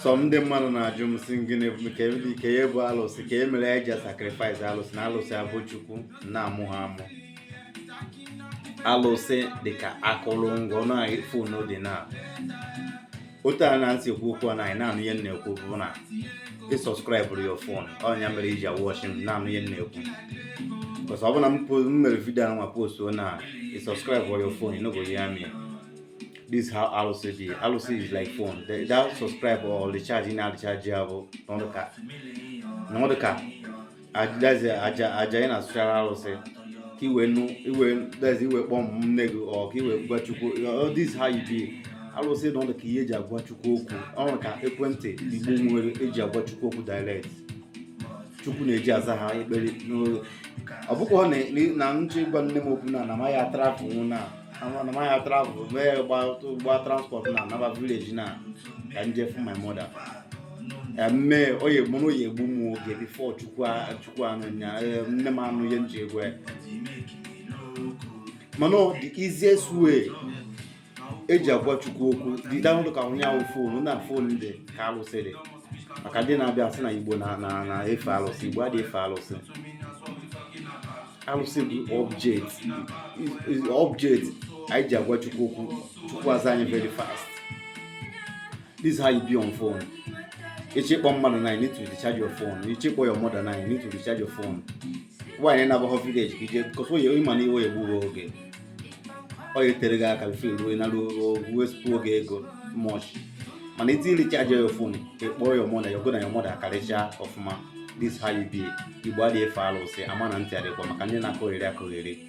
Some ndị mmadụ na-ajụ m sị, gịnị ka ka ihe bụ alụsị, ka e mere eji sacrifice alụsị, na alụsị abụ Chukwu na-amụ ha amụ? Alụsị dịka akụrụngwa na phone dị na otu a na ntị ekwu okwu a na anyị na-anụ ihe m na-ekwu bụ na ị subscribe your phone. Ọnya mere iji awatch m na-anụ ihe m na-ekwu, because ọ bụ na m mere video ahụ nwa post na ị subscribe your phone, you no go hear me. This is how alụsị dị. Alụsị is like phone. That subscribe or recharge ị na-recharge ya bụ n'ọdụ ka aja aja ị na-asụchara alụsị ka iwe nụ iwe, that's iwe kpọọ m nne gị ọ ka iwe gwa Chukwu. This is how you be. Alụsị nọ ka ihe eji agwa Chukwu okwu, ọ ka ekwentị Igbo nwere eji agwa Chukwu okwu direct. Chukwu na-eji aza ha ekpere. Ọ bụkwa na nche ịgwa nne m okwu na na ya travel na na ya travel mee gba transport na anaba village na ka nje fụ my mother mme oye mụrụ oye egbu m oge before Chukwu Chukwu anụ nya nne m anụ ihe nji egwe. Mana the easiest way eji agwa Chukwu okwu dị download ka onye ahụ phone na phone dị ka alụsị dị, maka ndị na-abịa asị na Igbo na na na-efe alụsị. Igbo adịghị efe alụsị. Alụsị bụ object object anyị ji agwa Chukwu okwu, Chukwu aza anyị very fast. This is how you be on phone. Ịchọ ịkpọ mmadụ na, you need to recharge your phone. Ịchọ ịkpọ your mother na, you need to recharge your phone. Nwaanyị na-abaghọ village ka ije, because oye ịma na iwe egbu oge ọ ya etere gị aka before ruo na ruo wesịpụ oge ego much. Mana iti recharge your phone, ịkpọ your mother, your go na your mother karịchaa ọfụma. This how you be. Igbo adịghị efe alụsị. Ama na ntị adịkwa maka ndị na-akọgheri akọgheri.